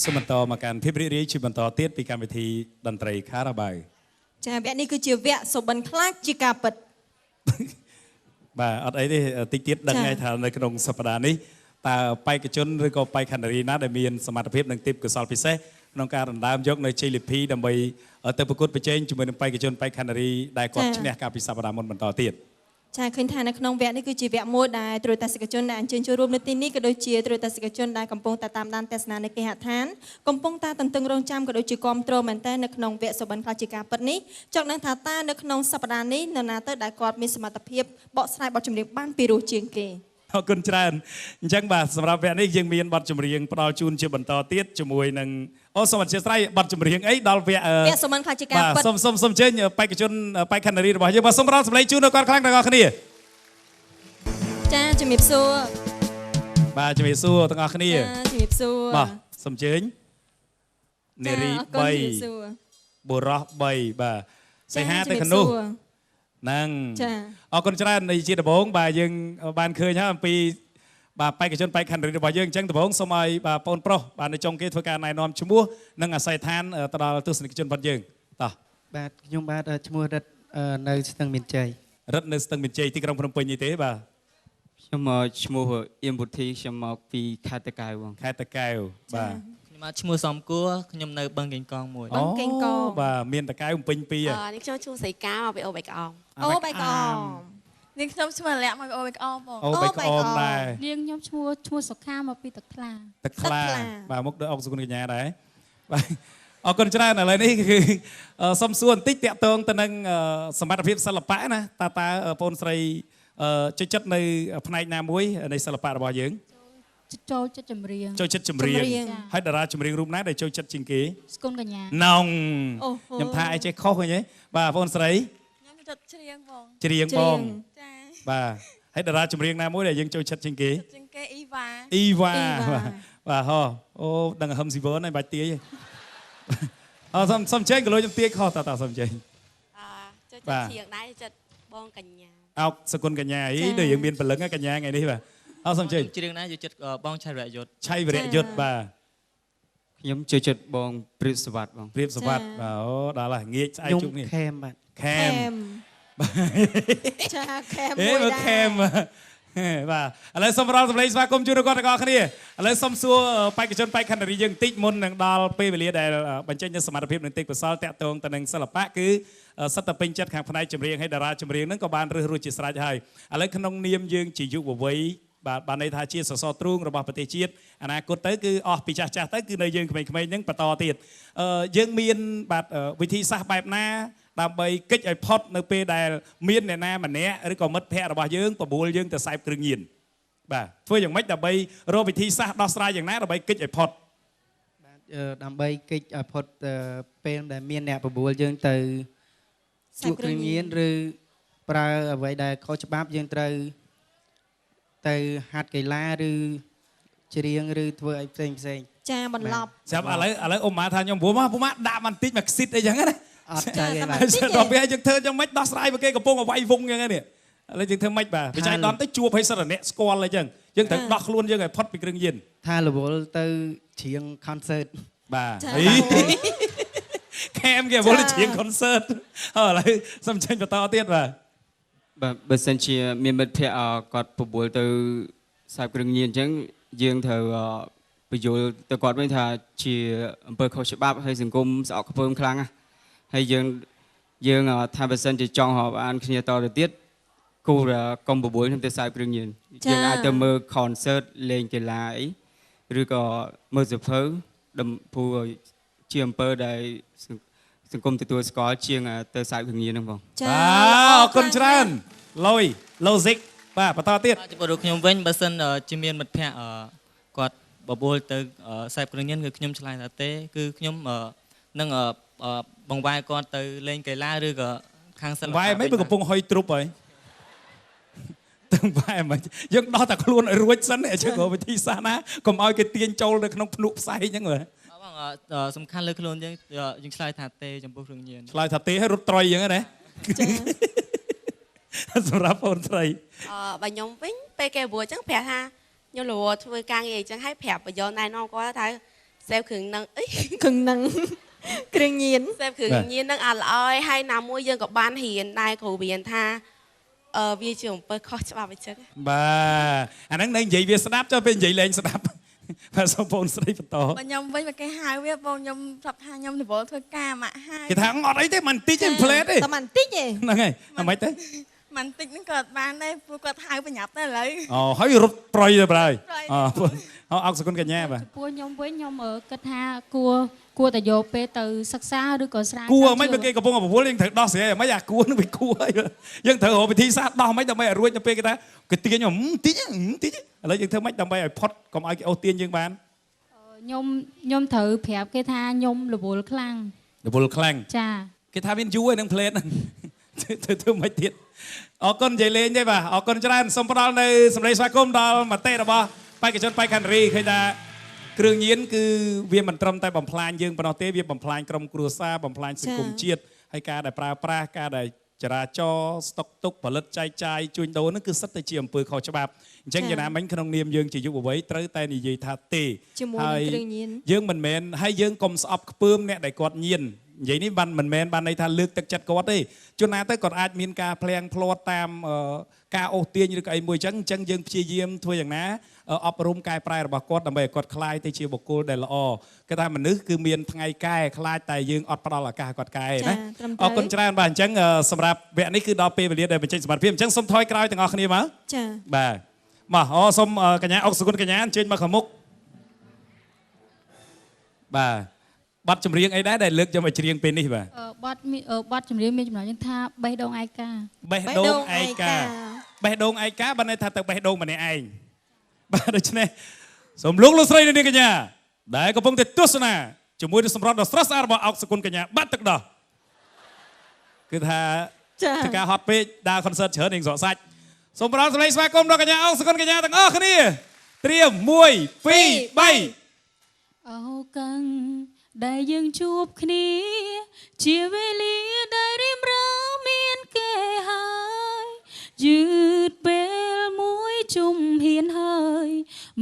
សូមបន្តមកកាន់ភាពរីករាយជាបន្តទៀតពីកម្មវិធីតន្ត្រីខារ៉ាបាវ ចាវគ្គនេះគឺជាវគ្គសុបិនខ្លាចជាការពិត បាទអត់អីទេតិចទៀតដឹងហើយថានៅក្នុងសប្តាហ៍នេះតើបេក្ខជនឬក៏បេក្ខនារីណាដែលមានសមត្ថភាពនិងទេពកោសល្យពិសេសក្នុងការដណ្ដើមយកនៅជ័យលាភីដើម្បីទៅប្រកួតប្រជែងជាមួយនឹងបេក្ខជនបេក្ខនារីដែលគាត់ឈ្នះកាលពីសប្តាហ៍មុនបន្តទៀត ចាឃើញថានៅក្នុងវគ្គនេះគឺជាវគ្គមួយដែលទ្រទស្សនិកជនដែលអញ្ជើញចូលរួមនៅទីនេះក៏ដូចជាទ្រទស្សនិកជនដែលកំពុងតែតាមដានទស្សនានៅគេហដ្ឋានកំពុងតែទន្ទឹងរង់ចាំក៏ដូចជាគាំទ្រមែនទែននៅក្នុងវគ្គសុបិនខ្លាចជាការពិតនេះចង់ដឹងថាតើនៅក្នុងសប្តាហ៍នេះនរណាទៅដែលគាត់មានសមត្ថភាពបកស្រាយបទចម្រៀងបានពីរោះជាងគេ អរគុណច្រើនអញ្ចឹងបាទសម្រាប់វគ្គនេះយើងមានបទចម្រៀងផ្ដល់ជូនជាបន្តទៀតជាមួយនឹងអូសូមអធិស្ឋានបទចម្រៀងអីដល់វគ្គ វគ្គសុបិនខ្លាចជាការពិត បាទសូមសូមសូមអញ្ជើញបេក្ខជនបេក្ខនារីរបស់យើងបាទសូមផ្ដល់សម្លេងជូនដល់គាត់ខ្លាំងទាំងអស់គ្នា ចាជំរាបសួរ បាទជំរាបសួរទាំងអស់គ្នា ចាជំរាបសួរ បាទសូមអញ្ជើញនារី ចាអរគុណជំរាបសួរ 3បុរស3បាទសីហាទៅខាងនោះហ្នឹង ចា អរគុណច្រើននៃជាដំបូងបាទយើងបានឃើញហើយអំពីបាទបេក្ខជនបេក្ខនារីរបស់យើងអញ្ចឹងដំបូងសូមឲ្យបាទបងប្រុសបាទនៅចុងគេធ្វើការណែនាំឈ្មោះនិងអាសយដ្ឋានទៅដល់ទស្សនិកជនរបស់យើងតោះ បាទខ្ញុំបាទឈ្មោះរិទ្ធនៅស្ទឹងមានជ័យ រិទ្ធនៅស្ទឹងមានជ័យទីក្រុងភ្នំពេញនេះទេបាទ ខ្ញុំឈ្មោះអៀមវុធីខ្ញុំមកពីខេត្តតាកែវបង ខេត្តតាកែវបាទ ខ្ញុំបាទឈ្មោះសំគួរខ្ញុំនៅបឹងកេងកងមួយ បឹងកេងកង បាទមានតាកែវភ្នំពេញពីរ នេះខ្ញុំឈ្មោះស្រីកាមកពីអូបៃក្អម អូបៃក្អម នាងខ្ញុំឈ្មោះលក្ខមកពីអូបៃក្អមបង អូបៃក្អមដែរ នាងខ្ញុំឈ្មោះសុខាមកពីទឹកថ្លា ទឹកថ្លាបាទមុខដូចអុកសុគន្ធកញ្ញាដែរបាទអរគុណច្រើនឥឡូវនេះគឺសុំសួរបន្តិចតាក់ទងទៅនឹងសមត្ថភាពសិល្បៈណាតើតើបងស្រីចូលចិត្តនៅផ្នែកណាមួយនៃសិល្បៈរបស់យើង ចូលចិត្តចម្រៀង ចូលចិត្តចម្រៀងហើយតារាចម្រៀងរូបណាដែលចូលចិត្តជាងគេ ស្គុណកញ្ញា ណងខ្ញុំថាអីចេះខុសឃើញទេបាទបងស្រី ខ្ញុំចូលចិត្តច្រៀងបង ច្រៀងបង ចា បាទហើយតារាចម្រៀងណាមួយដែលយើងចូលចិត្តជាងគេ ជាងគេអ៊ីវ៉ា អ៊ីវ៉ាបាទហ៎អូដឹងហឹមស៊ីវើនហើយបាច់ទាយអសូមសូមចេញក៏លុយខ្ញុំទាយខុសតើតើសូមចេញ ចូលចិត្តច្រៀងដែរចិត្តបងកញ្ញា អោកសគុណកញ្ញាអីដូចយើងមានព្រលឹងកញ្ញាថ្ងៃនេះបាទអសូមចេញ ច្រៀងដែរចូលចិត្តបងឆៃវរៈយុទ្ធ ឆៃវរៈយុទ្ធបាទ ខ្ញុំចូលចិត្តបងព្រាបសវັດបង ព្រាបសវັດបាទអូដល់ហើយងាកស្អែកជួបនេះ ខេមបាទ ខេម ចាខេមមួយដែរ ខេមបាទឥឡូវសូមផ្ដល់សម្លេងស្វាគមន៍ជូនដល់គាត់ទាំងអស់គ្នាឥឡូវសូមសួរបេក្ខជនបេក្ខនារីយើងតិចមុននឹងដល់ពេលវេលាដែលបញ្ចេញនូវសមត្ថភាពនិងទេពកោសល្យតាក់ទងទៅនឹងសិល្បៈគឺសិតតែពេញចិត្តខាងផ្នែកចម្រៀងហើយតារាចម្រៀងហ្នឹងក៏បានរើសរួចជាស្រេចហើយឥឡូវក្នុងនាមយើងជាយុវវ័យបាទបានន័យថាជាសសរទ្រូងរបស់ប្រទេសជាតិអនាគតទៅគឺអស់ពីចាស់ចាស់ទៅគឺនៅយើងក្មេងៗហ្នឹងបន្តទៀតយើងមានបាទវិធីសាស្ត្របែបណាដើម្បីកិច្ចឲ្យផុតនៅពេលដែលមានអ្នកណាម្នាក់ឬក៏មិត្តភ័ក្តិរបស់យើងបបួលយើងទៅសេពគ្រឿងញៀនបាទធ្វើយ៉ាងម៉េចដើម្បីរកវិធីសាស្ត្រដោះស្រាយយ៉ាងណាដើម្បីកិច្ចឲ្យផុត បាទដើម្បីកិច្ចឲ្យផុតពេលដែលមានអ្នកបបួលយើងទៅជក់គ្រឿងញៀនឬប្រើអ្វីដែលខុសច្បាប់យើងត្រូវទៅហាត់កីឡាឬច្រៀងឬធ្វើអីផ្សេងផ្សេង ចាបន្លប់ ចាប់ឥឡូវអ៊ំម៉ាថាខ្ញុំព្រោះមកពុំម៉ាដាក់បន្តិចមកខ្ស៊ីតអីចឹងណា អត់ទៅទេបាទ ដល់ពេលយើងធ្វើយ៉ាងម៉េចដោះស្រាយបើគេកំពុងវាយវងចឹងនេះឥឡូវយើងធ្វើម៉េចបាទវិច័យដំទៅជួបឲ្យសិតតែអ្នកស្គាល់អីចឹងយើងត្រូវដោះខ្លួនយើងឲ្យផុតពីគ្រឿងញៀន ថារវល់ទៅច្រៀង concert បាទខេមគេរវល់ទៅច្រៀង concert ឥឡូវសូមចេញបន្តទៀតបាទ បាទបើសិនជាមានមិត្តភ័ក្តិគាត់បបួលទៅសេពគ្រឿងញៀនអញ្ចឹងយើងត្រូវបញ្យល់ទៅគាត់វិញថាជាអំពើខុសច្បាប់ហើយសង្គមស្អប់ខ្ពើមខ្លាំងណាស់ហើយយើងថាបើសិនជាចង់រាប់អានគ្នាតទៅទៀតគួរកុំបបួលខ្ញុំទៅសេពគ្រឿងញៀនយើងអាចទៅមើល concert លេងកីឡាអីឬក៏មើលសៀវភៅព្រោះជាអំពើដែលសង្គមទទួលស្គាល់ជាងទៅសេពគ្រឿងញៀនហ្នឹងបង ចា បាទអរគុណច្រើនលយ logic បាទបន្តទៀត ចំពោះខ្ញុំវិញបើសិនជាមានមិត្តភ័ក្តិគាត់បបួលទៅសេពគ្រឿងញៀនគឺខ្ញុំឆ្លើយថាទេគឺខ្ញុំនឹងបង្វែរគាត់ទៅលេងកីឡាឬក៏ខាងសិល្បៈ វ៉ែមិនកំពុងហុយទ្រុបហើយទាំងវ៉ែមិនយើងដោះតែខ្លួនឲ្យរួចសិនជឿក៏វិធីសាស្ត្រណាកុំឲ្យគេទាញចូលនៅក្នុងភ្នក់ផ្សែងហ្នឹងបាទ បងសំខាន់លើខ្លួនយើងយើងឆ្លើយថាទេចំពោះគ្រឿងញៀន ឆ្លើយថាទេឲ្យរត់ត្រយអញ្ចឹងណាសម្រាប់បងស្រី បើខ្ញុំវិញពេលគេបួលអញ្ចឹងប្រាប់ថាខ្ញុំរវល់ធ្វើការងារអញ្ចឹងហើយប្រាប់បញ្យល់ណែនាំគាត់ថា សេពគ្រឿងនឹងអី គ្រឿងនឹងគ្រឿងញៀន សេពគ្រឿងញៀននឹងអត់ល្អឯងហើយណាមួយយើងក៏បានរៀនដែរគ្រូរៀនថាវាជាអំពើខុសច្បាប់អញ្ចឹង បាទអាហ្នឹងនៅនិយាយវាស្ដាប់ចុះពេលនិយាយលែងស្ដាប់បាទសូមបងស្រីបន្ត បើខ្ញុំវិញមកគេហៅវាបងខ្ញុំប្រាប់ថាខ្ញុំរវល់ធ្វើការម៉ាក់ហើយ គេថាអត់អីទេមិនតិចទេផ្លែតទេ តែមិនតិចទេ ហ្នឹងហើយអាម៉េចទេ មិនតិចហ្នឹងក៏អត់បានដែរព្រោះគាត់ហៅប្រញាប់តែឥឡូវ អូហើយរត់ប្រយទៅប្រយអូអរគុណកញ្ញាបាទ ចំពោះខ្ញុំវិញខ្ញុំគិតថាគួរតែយកពេលទៅសិក្សាឬក៏ស្រាវ គួរមិនបើគេកំពុងប្រវល់យើងត្រូវដោះស្រាយមិនអាគួរនឹងវាគួរយើងត្រូវរកវិធីសាស្ត្រដោះមិនដើម្បីឲ្យរួចទៅពេលគេថាគេទាញតិចតិចឥឡូវយើងធ្វើម៉េចដើម្បីឲ្យផុតកុំឲ្យគេអូសទាញយើងបាន ខ្ញុំត្រូវប្រាប់គេថាខ្ញុំរវល់ខ្លាំង រវល់ខ្លាំង ចា គេថាមានយូរឯនឹងផ្លេតហ្នឹងធ្វើមិនទៀតអរគុណនិយាយលេងទេបាទអរគុណច្រើនសូមផ្ដល់នៅសម្លេងស្វាគមន៍ដល់មតិរបស់បេក្ខជនបេក្ខនារីឃើញថាគ្រឿងញៀនគឺវាមិនត្រឹមតែបំផ្លាញយើងប៉ុណ្ណោះទេវាបំផ្លាញក្រុមគ្រួសារបំផ្លាញសង្គមជាតិហើយការដែលប្រើប្រាស់ការដែលចរាចរណ៍ស្តុកទុកផលិតចែកចាយជួញដូរនោះគឺសិតតែជាអំពើខុសច្បាប់អញ្ចឹងយ៉ាងណាមិញក្នុងនាមយើងជាយុវវ័យត្រូវតែនិយាយថាទេ ជាមួយនឹងគ្រឿងញៀន យើងមិនមែនហើយយើងកុំស្អប់ខ្ពើមអ្នកដែលគាត់ញៀននិយាយនេះបានមិនមែនបានន័យថាលើកទឹកចិត្តគាត់ទេជួនណាទៅគាត់អាចមានការភ្លាំងភ្លាត់តាមការអូសទាញឬក៏អីមួយអញ្ចឹងយើងព្យាយាមធ្វើយ៉ាងណាអប់រំកែប្រែរបស់គាត់ដើម្បីឲ្យគាត់ក្លាយទៅជាបុគ្គលដែលល្អគេថាមនុស្សគឺមានថ្ងៃកែខ្លាចតែយើងអត់ផ្ដល់ឱកាសគាត់កែណាអរគុណច្រើនបាទអញ្ចឹងសម្រាប់វគ្គនេះគឺដល់ពេលវេលាដែលបញ្ចេញសមត្ថភាពអញ្ចឹងសូមថយក្រោយទាំងអស់គ្នាមក ចា បាទមកអូសូមកញ្ញាអុកសុគន្ធកញ្ញាអញ្ជើញមកខាងមុខបាទបទចម្រៀងអីដែរដែលលើកយកមកច្រៀងពេលនេះបាទ បទចម្រៀងមានចំណងជើងថាបេះដូងឯកា បេះដូងឯកាបេះដូងឯកាបានន័យថាទៅបេះដូងម្នាក់ឯងបាទដូច្នេះសូមលោកលោកស្រីនិងនាងកញ្ញាដែលកំពុងតែទស្សនាជាមួយនឹងសម្រស់ដ៏ស្រស់ស្អាតរបស់អុកសុគន្ធកញ្ញាបាត់ទឹកដោះគឺថាធ្វើការហត់ពេកដើរ concert ច្រើននឹងស្រកសាច់សូមផ្ដល់សម្លេងស្វាគមន៍ដល់កញ្ញាអុកសុគន្ធកញ្ញាទាំងអស់គ្នាត្រៀម1 2 3 អូកាំងដែលយើងជួបគ្នាជាវេលាដែលរៀមរាមានគេហើយយឺតពេលមួយជុំហ៊ានហើយ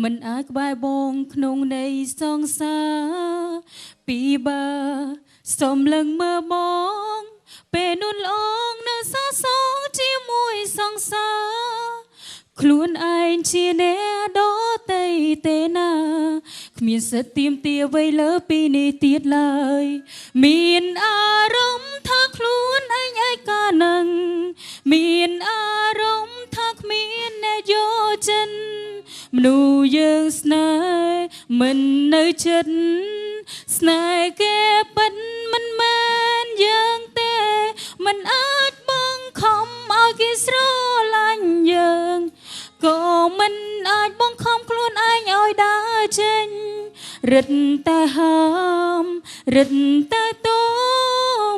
មិនអាចក្បែរបងក្នុងន័យសង្សារពីបើសុំលឹងមើលបងពេលនួនល្អងនៅសាសងជាមួយសង្សារខ្លួនឯងជាអ្នកដទៃទេណាគ្មានសិទ្ធិទាមទារអ្វីលើពីនេះទៀតឡើយមានអារម្មណ៍ថាខ្លួនឯងឯកានឹងមានអារម្មណ៍ថាគ្មានអ្នកយកចិនមនុស្សយើងស្នេហ៍មិននៅចិត្តស្នេហ៍គេពិតមិនមែនយើងទេមិនអាចបង្ខំឲ្យគេស្រឡាញ់យើងក៏មិនអាចបង្ខំខ្លួនឯងឲ្យដើរចេញរឹតតែហាមរឹតតែទោ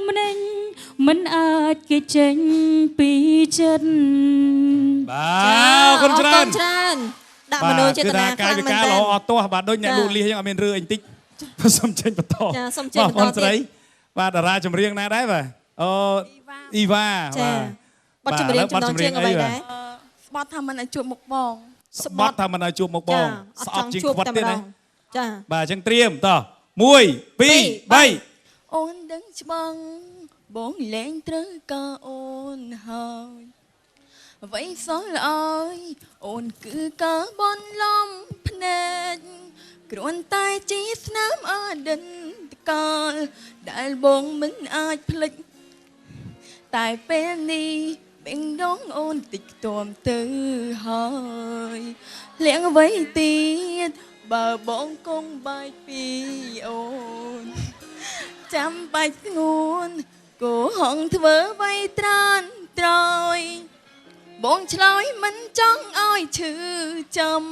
មនិញមិនអាចគេចេញពីចិត្ត បាទអរគុណច្រើន ដាក់មនោចេតនាខ្លាំងមែនតើ កាយវិការល្អអត់ទាស់បាទដូចអ្នកលូលៀសយើងអត់មានរឿងអីបន្តិចសូមចេញបន្ត ចាសូមចេញបន្តទៀត បាទតារាចម្រៀងណាដែរបាទអូអ៊ីវ៉ា បាទបទចម្រៀងចំណងជើងអ្វីដែរ ស្បត់ថាមិនឲ្យជួបមុខបង ស្បត់ថាមិនឲ្យជួបមុខបងស្អប់ជាងខ្វិតទៀតណា ចា បាទអញ្ចឹងត្រៀមតោះ1 2 3 អូនដឹងច្បាស់បងលែងត្រូវការអូនហើយអ្វីសោះល្អយអូនគឺការបនលំភ្នែកគ្រាន់តែជាស្នាមអតីតកាលដែលបងមិនអាចភ្លេចតែពេលនេះបេងដងអូនតិចខ្ទាំទៅហើយលៀងអ្វីទៀតបើបងគង់បែកពីអូនចាំបាច់ស្ងួនគោហងធ្វើអ្វីត្រានត្រយបងឆ្លើយមិនចង់ឲ្យឈឺចាំ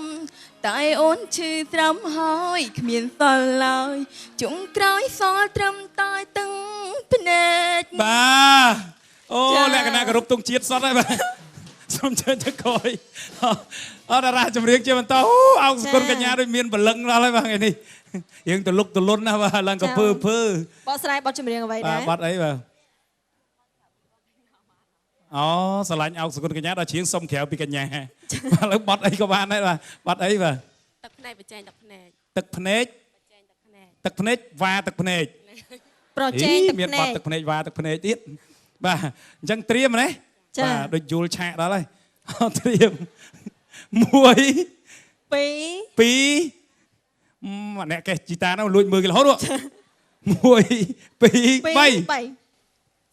តែអូនឈឺត្រឹមហើយគ្មានសល់ឡើយចុងក្រោយសល់ត្រឹមតែទឹងភ្នែក បាទអូលក្ខណៈគោរពទង់ជាតិសតហើយបាទសូមជើញទៅក្រោយអរតារាចម្រៀងជាបន្តអូអោកសគុណកញ្ញាដូចមានបលឹងដល់ហើយបាទថ្ងៃនេះយើងទៅលុកទៅលុនណាបាទឡើងក៏ពើពើ បកស្រាយបទចម្រៀងអ្វីដែរ បាទបទអីបាទអូស្រឡាញ់អោកសគុណកញ្ញាដល់ច្រៀងសុំក្រៅពីកញ្ញាបាទឥឡូវបទអីក៏បានដែរបាទបទអីបាទ ទឹកភ្នែកបញ្ចេញទឹកភ្នែក ទឹកភ្នែក ទឹកភ្នែកវ៉ាទឹកភ្នែកប្រជែងទឹកភ្នែកមានបាត់ទឹកភ្នែកវ៉ាទឹកភ្នែកទៀតបាទអញ្ចឹងត្រៀមណាបាទដូចយល់ឆាកដល់ហើយត្រៀម1 2 2អ្នកកេះជីតានោះលួចមើលគេរហូត1 2 3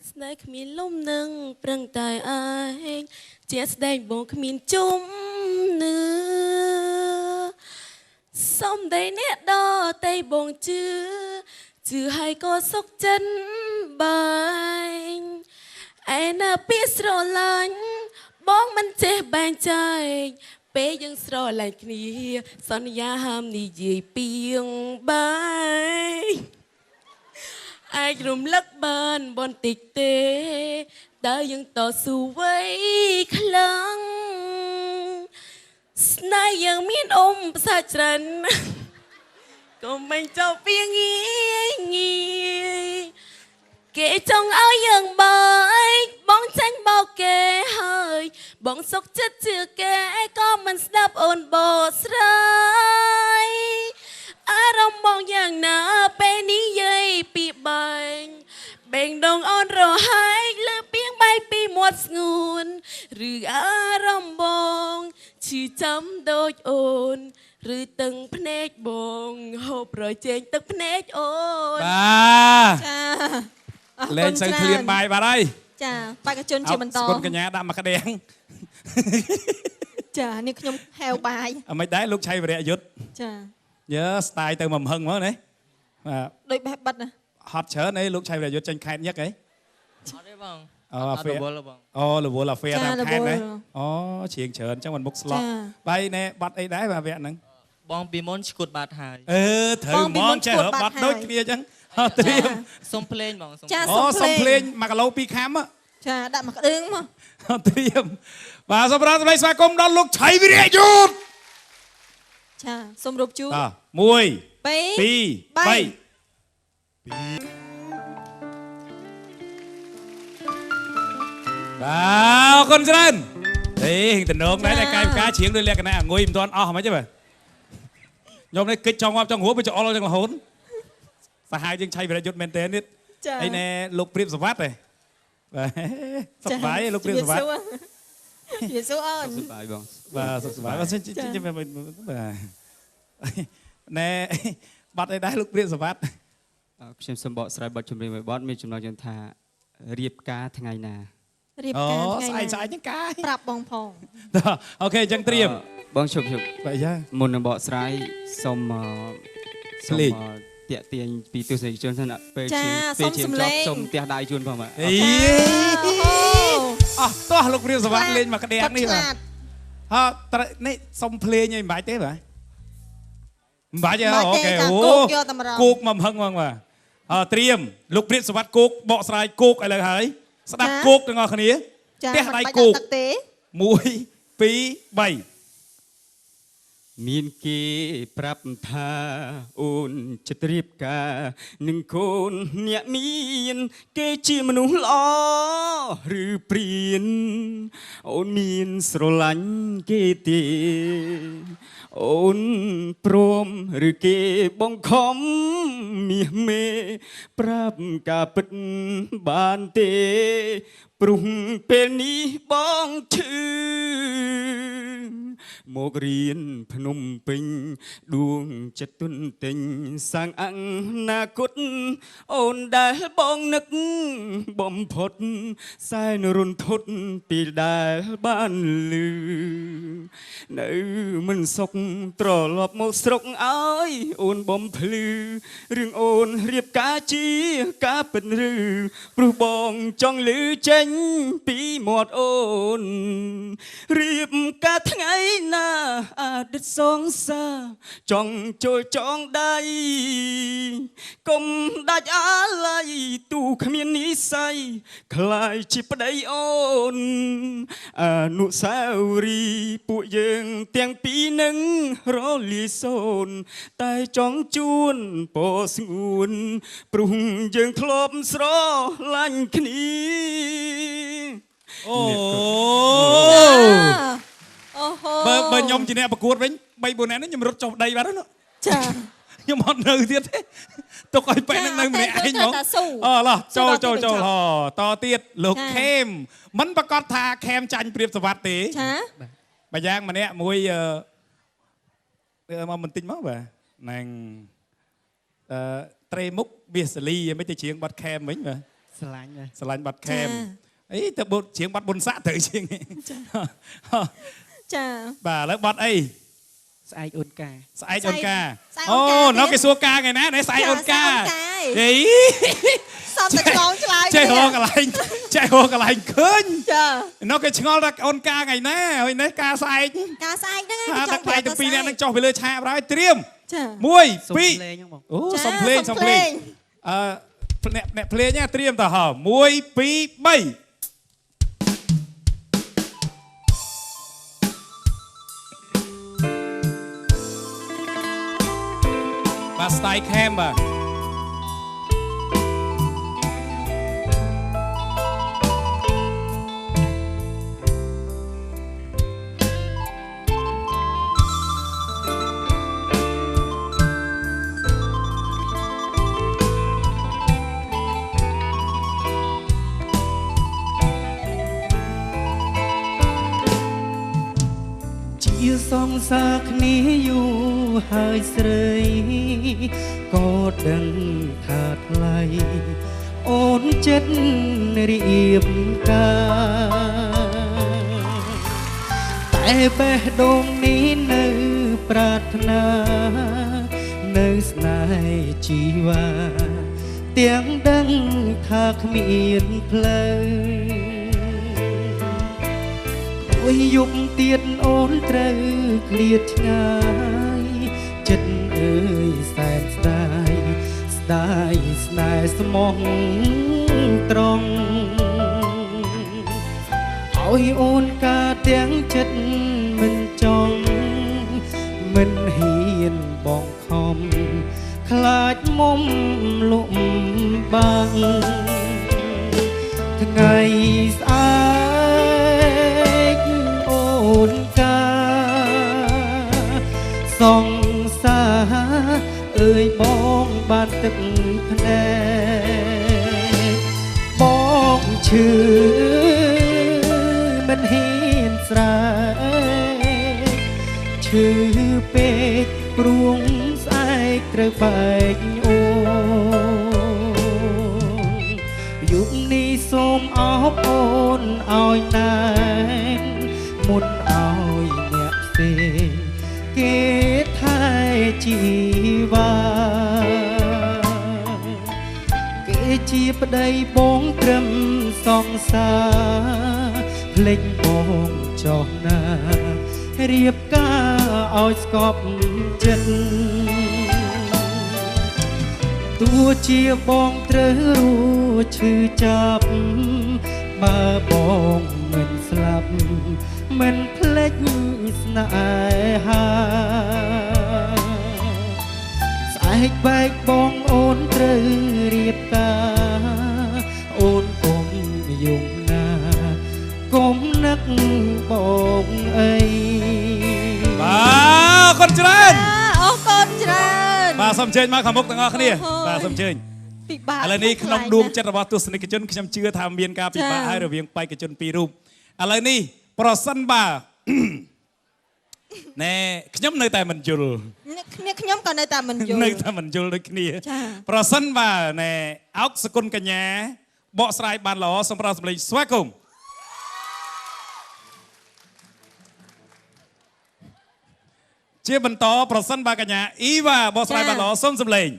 ស្នេហ៍គ្មានលំនឹងប្រឹងតែឯងជាស្ដែងបងគ្មានជំនឿសំដីអ្នកដទៃបងជឿជឿហើយក៏សុខចិត្តបែងឯណាពីស្រឡាញ់បងមិនចេះបែងចែកពេលយើងស្រឡាញ់គ្នាសន្យាហាមនិយាយពីងបែងអាចរំលឹកបានបន្តិចទេតើយើងតស៊ូໄວខ្លាំងស្នេហ៍យើងមានអ៊ំផ្សាច្រើនកុំមិនចោលពីងាយងាយគេចង់ឲ្យយើងបែកបងចាញ់បោកគេហើយបងសុខចិត្តជឿគេក៏មិនស្ដាប់អូនបកស្រាយអារម្មណ៍បងយ៉ាងណាពេលនិយាយពីបែងបេងដងអូនរហែកលើពីងបែកពីមាត់ស្ងួនឬអារម្មណ៍បងឈឺចាំដូចអូនឬតឹងភ្នែកបងហូបប្រជែងទឹកភ្នែកអូនបាទចាលេងសូវឃ្លានបាយបាត់ហើយចាបេក្ខជនជាបន្តស្គុនកញ្ញាដាក់មកក្តាំងចានេះខ្ញុំហែវបាយអមិនដែរលោកឆៃវរៈយុទ្ធចាយើស្ទាយទៅមកហឹងហ្មងណាបាទដូចបេះបិទណាហត់ច្រើនអីលោកឆៃវរៈយុទ្ធចេញខេតញឹកអីអត់ទេបងអូរវល់បងអូរវល់អាហ្វេតាមខេតណាអូច្រៀងច្រើនអញ្ចឹងមិនមុខស្លក់បាយណែបាត់អីដែរបាទវគ្គហ្នឹងបងពីមុនឈួតបាត់ហើយអឺត្រូវហ្មងចេះបាត់ដូចគ្នាអញ្ចឹងត្រៀមសុំភ្លេងបងអូសុំភ្លេង1គីឡូ2ខាំចាដាក់មកក្តឹងមកត្រៀមបាទសូមរាប់សម្លេងស្វាគមន៍ដល់លោកឆៃវិរៈយុទ្ធចាសូមរូបជួ1 2 3បាទអរគុណច្រើនទេតំណងដែរតែកាយវិការច្រៀងដោយលក្ខណៈអងុយមិនទាន់អស់ហ្មងទេបាទខ្ញុំនេះគិតចង់ងាប់ចង់រួបវាចអល់ចង់រហូតសាហាវយើងឆៃវិរៈយុទ្ធមែនតើនេះអីណែលោកព្រាបសវត្តទេបាទសុខសប្បាយលោកព្រាបសវត្តយេស៊ូអូនសុខសប្បាយបងបាទសុខសប្បាយបាទបាទណែបាត់អីដែរលោកព្រាបសវត្តខ្ញុំសូមបកស្រាយបទចម្រៀងមួយបទមានចំណងជើងថារៀបការថ្ងៃណារៀបការថ្ងៃណាស្អែកស្អែកហ្នឹងកាយប្រាប់បងផងអូខេអញ្ចឹងត្រៀមបងជប់ជប់បាទយ៉ាមុននឹងបកស្រាយសូមតាក់ទាញពីទស្សនិកជនសិនពេលជាពេលជាចប់សូមផ្ទះដៃជូនផងបាទអីអស់តោះលោកព្រាបសវត្តលេងមកក្តាំងនេះបាទហ៎នេះសុំភ្លេងអីមិនបាច់ទេបាទមិនបាច់ទេអូខេអូគោកមកហឹងហ្មងបាទអើត្រៀមលោកព្រាបសវត្តគោកបកស្រាយគោកឥឡូវហើយស្ដាប់គោកទាំងអស់គ្នាផ្ទះដៃគោក1 2 3មានគេប្រាប់ថាអូនចិត្តរៀបការនឹងកូនអ្នកមានគេជាមនុស្សល្អឬព្រានអូនមានស្រឡាញ់គេទេអូនព្រមឬគេបង្ខំមាសមេប្រាប់ការពិតបានទេព្រោះពេលនេះបងឈឺមករៀនភ្នំពេញដួងចិត្តទុនទិញសាងអនាគតអូនដែលបងនឹកបំផុតសែនរុនធត់ពេលដែលបានលឺនៅមិនសុខត្រឡប់មកស្រុកឲ្យអូនបំភ្លឺរឿងអូនរៀបការជាការពិតឬព្រោះបងចង់លឺចេញពីមាត់អូនរៀបការថ្ងៃណាអតីតសងសាចង់ចូលចងដៃកុំដាច់អាល័យទូគ្មាននិស័យខ្លាយជាប្តីអូនអនុស្សាវរីយ៍ពួកយើងទាំងពីរនឹងរលាយសូន្យតែចង់ជួនពោស្ងួនព្រោះយើងធ្លាប់ស្រឡាញ់គ្នាអូអូហូបើខ្ញុំជាអ្នកប្រកួតវិញ3 4នាក់នេះខ្ញុំរត់ចុះដីបាត់ហើយចា ខ្ញុំអត់នៅទៀតទេទុកឲ្យប៉ែនឹងនៅម្នាក់ឯងហ្មងអូឡោះចូលចូលចូលហតទៀតលោកខេមមិនប្រកាសថាខេមចាញ់ព្រៀបសវត្តទេចាម្យ៉ាងម្នាក់មួយមកបន្តិចមកបាទនឹងត្រេមុខវាសលីមិនទៅច្រៀងបាត់ខេមវិញបាទស្រឡាញ់ស្រឡាញ់បាត់ខេមអីទៅច្រៀងបាត់បុនស័កត្រូវជាងចាបាទឥឡូវបាត់អីស្អែកអូនកាស្អែកអូនកាអូនៅគេសួរកាថ្ងៃណានេះស្អែកអូនកាហេសំតែឆ្លងឆ្លើយចេះរកកន្លែងចេះរកកន្លែងឃើញចានៅគេឆ្ងល់ថាអូនកាថ្ងៃណាហើយនេះកាស្អែកកាស្អែកហ្នឹងឯងចង់ប្រាប់ទាំងពីរនាក់នឹងចុះពីលើឆាកហើយត្រៀម1 2អូសុំភ្លេងសុំភ្លេងអឺអ្នកភ្លេងណាត្រៀមតើហ៎1 2 3បាទស្ទាយខេមបាទជាសង្សារគ្នាយូរហើយស្រីក៏ដឹងថាថ្លៃអូនចិត្តរៀបការតែបេះដូងនេះនៅប្រាថ្នានៅស្នេហ៍ជីវ៉ាទាំងដឹងថាគ្មានផ្លូវមួយយប់ទៀតអូនត្រូវឃ្លាតឆ្ងាយចិត្តអើយសែនស្ដាយស្ដាយស្នេហ៍ស្មោះត្រង់ឲ្យអូនកាទាំងចិត្តមិនចង់មិនហ៊ានបងខំខ្លាចមុំលំបាំងថ្ងៃស្អែកអូនកាសង្សារអើយបងបានទឹកភ្នែកបងឈឺមិនហ៊ានស្រែកឈឺពេកព្រួងស្អែកត្រូវបែកអូនយប់នេះសូមអបអូនឲ្យណែនមុនឲ្យអ្នកផ្សេងគេថែជីវ៉ាគេជាប្តីបងត្រឹមសង្សារភ្លេចបងចោះណារៀបការឲ្យស្កប់ចិត្តទោះជាបងត្រូវរួឈឺចាប់បើបងមិនស្លាប់មិនភ្លេចស្នេហាស្អែកបែកបងអូនត្រូវរៀបការអូនកុំយំណាកុំនឹកបងអីបាទអរគុណច្រើនអរគុណច្រើនបាទសូមអញ្ជើញមកខាងមុខទាំងអស់គ្នាបាទសូមអញ្ជើញពិបាកឥឡូវនេះក្នុងដួងចិត្តរបស់ទស្សនិកជនខ្ញុំជឿថាមានការពិបាកហើយរវាងបេក្ខជនពីររូបឥឡូវនេះប្រសិនបើណែខ្ញុំនៅតែមិនយល់គ្នាខ្ញុំក៏នៅតែមិនយល់នៅតែមិនយល់ដូចគ្នាប្រសិនបើណែអោកសគុណកញ្ញាបកស្រាយបានល្អសូមផ្ដល់សម្លេងស្វាគមន៍ជាបន្តប្រសិនបើកញ្ញាអ៊ីវ៉ាបកស្រាយបានល្អសូមសម្លេង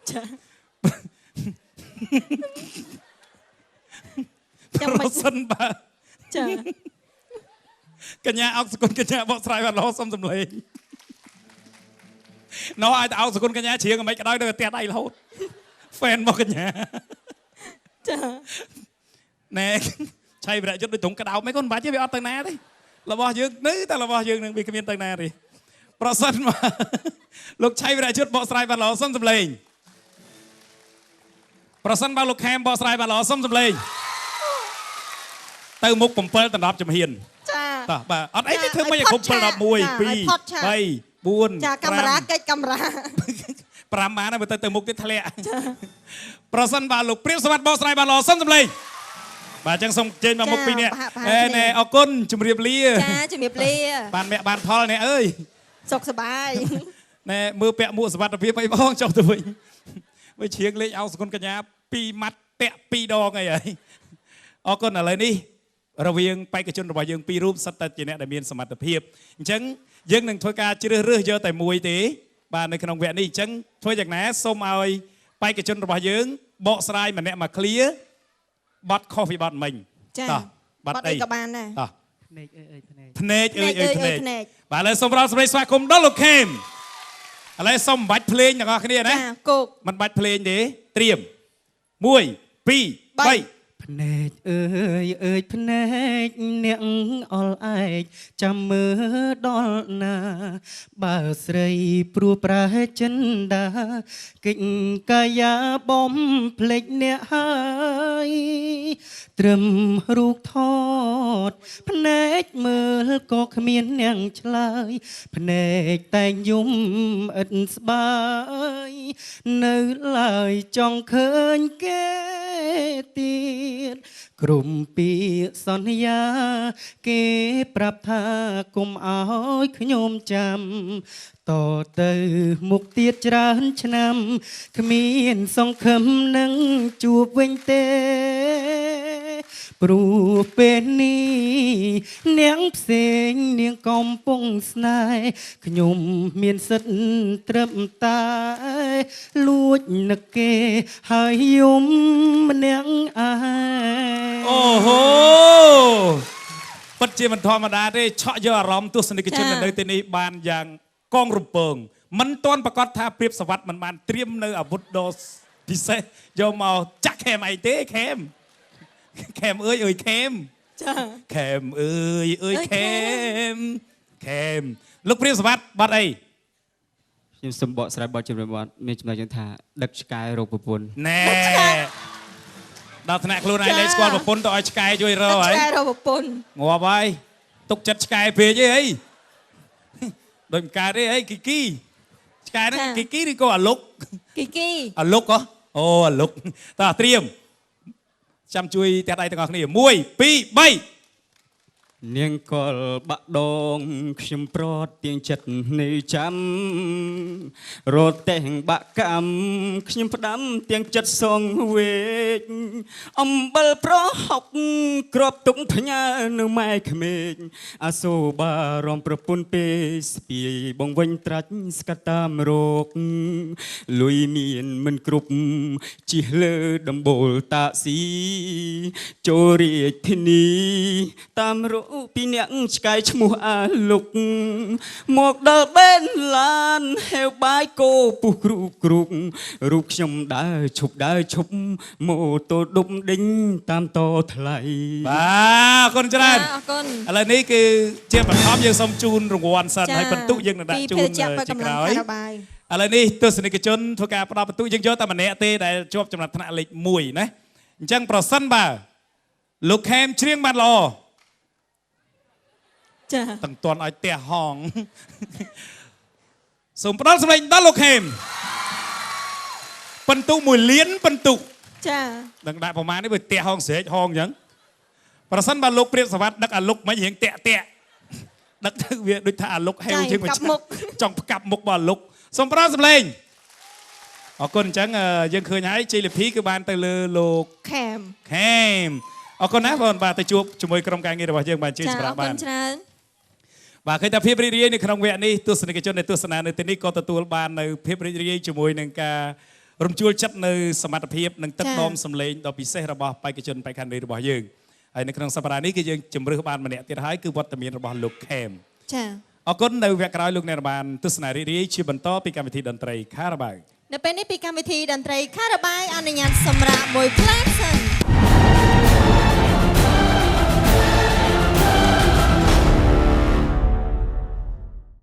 ចាប្រសិនបើចាកញ្ញាអោកសគុណកញ្ញាបកស្រាយបានល្អសូមសម្លេងណោះឲ្យតែអោកសគុណកញ្ញាច្រៀងមិនក៏ដោយនៅផ្ទះដៃរហូតហ្វេនរបស់កញ្ញាចាណែឆៃវរៈយុទ្ធដូចត្រង់ក្តោបមិនកូនបាច់ទេវាអត់ទៅណាទេរបស់យើងនៅតែរបស់យើងនឹងវាគ្មានទៅណាទេប្រសិនមកលោកឆៃវរៈយុទ្ធបកស្រាយបានល្អសូមសម្លេងប្រសិនបើលោកខេមបកស្រាយបានល្អសូមសម្លេងទៅមុខ7ដណ្ដប់ជំហាន តោះបាទអត់អីទេធ្វើមិនឲ្យគ្រប់7 11 2 3 4 ចាកាមេរ៉ាកិច្ចកាមេរ៉ា 5បានហើយបើទៅមុខទៀតធ្លាក់ប្រសិនបាទលោកព្រាបសម្បត្តិបកស្រាយបានល្អសុំសម្លេងបាទអញ្ចឹងសូមចេញមកមុខពីរនាក់អេណែអរគុណជម្រាបលាចាជម្រាបលាបានមគ្គបានផលអ្នកអើយសុខសប្បាយណែមើលពាក់មួកសុវត្ថិភាពអីបងចុះទៅវិញវិញជ្រៀងលេងអោសគុណកញ្ញា2ម៉ាត់តាក់2ដងអីហើយអរគុណឥឡូវនេះរវាងបេក្ខជនរបស់យើងពីររូបសុទ្ធតែជាអ្នកដែលមានសមត្ថភាពអញ្ចឹងយើងនឹងធ្វើការជ្រើសរើសយកតែមួយទេបាទនៅក្នុងវគ្គនេះអញ្ចឹងធ្វើយ៉ាងណាសូមឲ្យបេក្ខជនរបស់យើងបកស្រាយម្នាក់មកឃ្លាបត់ខុសពីបត់មិញតោះបត់អីក៏បានដែរតោះភ្នែកអើយភ្នែកភ្នែកអើយអើយភ្នែកបាទឥឡូវសូមផ្ដល់សម្លេងស្វាគមន៍ដល់លោកខេមឥឡូវសូមបាច់ភ្លេងទាំងអស់គ្នាណាចាគោកមិនបាច់ភ្លេងទេត្រៀម1 2 3ភ្នែកអើយអើយភ្នែកអ្នកអល់ឯកចាំមើលដល់ណាបើស្រីព្រោះប្រែចិនដាកិច្ចកាយាបំភ្លេចអ្នកហើយត្រឹមរូបថតភ្នែកមើលក៏គ្មានអ្នកឆ្លើយភ្នែកតែងយំឥតស្បាយនៅឡើយចង់ឃើញគេទៀតក្រុមពាក្យសន្យាគេប្រាប់ថាគុំឲ្យខ្ញុំចាំតទៅមុខទៀតច្រើនឆ្នាំគ្មានសង្ឃឹមនឹងជួបវិញទេព្រោះពេលនេះនាងផ្សេងនាងកំពុងស្នេហ៍ខ្ញុំមានសិទ្ធត្រឹមតែលួចនឹកគេហើយយំម្នាក់ឯងអូហូពិតជាមិនធម្មតាទេឆក់យកអារម្មណ៍ទស្សនិកជននៅទីនេះបានយ៉ាងកងរំពងមិនទាន់ប្រកាសថាព្រាបសវត្ថមិនបានត្រៀមនៅអាវុធដ៏ពិសេសយកមកចាក់ខេមអីទេខេមខេមអើយអើយខេមចាខេមអើយអើយខេមខេមលោកព្រាបសវត្ថបាត់អីខ្ញុំសូមបកស្រាយបទជំរាបបទមានចំណុចយ៉ាងថាដឹកឆ្កែរកប្រពន្ធណែដល់ថ្នាក់ខ្លួនឯងលែងស្គាល់ប្រពន្ធទៅឲ្យឆ្កែជួយរកហើយឆ្កែរកប្រពន្ធងាប់ហើយទុកចិត្តឆ្កែពេកអីដូចមិនកើតទេអីគីគីឆ្កែហ្នឹងគីគីឬក៏អាលុកគីគីអាលុកហ៎អូអាលុកតោះត្រៀមចាំជួយផ្ទះដៃទាំងអស់គ្នា1 2 3នាងកលបាក់ដងខ្ញុំប្រត់ទៀងចិត្តនៃចាំរទេះបាក់កម្មខ្ញុំផ្ដាំទៀងចិត្តសងវេកអំបិលប្រហុកក្របទុកផ្ញើនៅម៉ែក្មេងអាសូបារំប្រពន្ធពេស្ពាយបងវិញត្រាច់ស្កាត់តាមរោគលុយមានមិនគ្រប់ជិះលើដំបូលតាក់ស៊ីចូលរាជធានីតាមរោពីអ្នកឆ្កែឈ្មោះអាលុកមកដល់បេនឡានហេវបាយគោពុះគ្រូគ្រូរូបខ្ញុំដើរឈប់ដើរឈប់ម៉ូតូដុំដេញតាមតថ្លៃបាទអរគុណច្រើនអរគុណឥឡូវនេះគឺជាបឋមយើងសូមជូនរង្វាន់សិនហើយបន្ទុកយើងនឹងដាក់ជូនជាក្រោយឥឡូវនេះទស្សនិកជនធ្វើការផ្ដល់បន្ទុកយើងយកតែម្នាក់ទេដែលជាប់ចំណាត់ថ្នាក់លេខ1ណាអញ្ចឹងប្រសិនបើលោកខេមច្រៀងបានល្អចាទាំងតន់ឲ្យផ្ទះហងសូមផ្ដល់សម្លេងដល់លោកខេមបន្ទុក1លានបន្ទុកចានឹងដាក់ប្រមាណនេះបើផ្ទះហងស្រែកហងអញ្ចឹងប្រសិនបើលោកព្រាបសវត្ថដឹកអាលុកមិនរៀងតាក់តាក់ដឹកទៅវាដូចថាអាលុកហេវជាងចង់ផ្កាប់មុខបើអាលុកសូមផ្ដល់សម្លេងអរគុណអញ្ចឹងយើងឃើញហើយជ័យលាភីគឺបានទៅលើលោកខេមខេមអរគុណណាបងបាទទៅជួបជាមួយក្រុមការងាររបស់យើងបាទជួយសម្រាប់បានអរគុណច្រើនបាទឃើញថាភាពរីករាយនៅក្នុងវគ្គនេះទស្សនិកជនដែលទស្សនានៅទីនេះក៏ទទួលបាននៅភាពរីករាយជាមួយនឹងការរំជួលចិត្តនៅសមត្ថភាពនិងទឹកដមសម្លេងដ៏ពិសេសរបស់បេក្ខជនបេក្ខនារីរបស់យើងហើយនៅក្នុងសប្តាហ៍នេះគឺយើងជម្រើសបានម្នាក់ទៀតហើយគឺវត្តមានរបស់លោកខេមចាអរគុណនៅវគ្គក្រោយលោកអ្នកបានទស្សនារីករាយជាបន្តពីកម្មវិធីតន្ត្រីខារ៉ាបាវនៅពេលនេះពីកម្មវិធីតន្ត្រីខារ៉ាបាវអនុញ្ញាតសម្រាប់មួយផ្លែសិន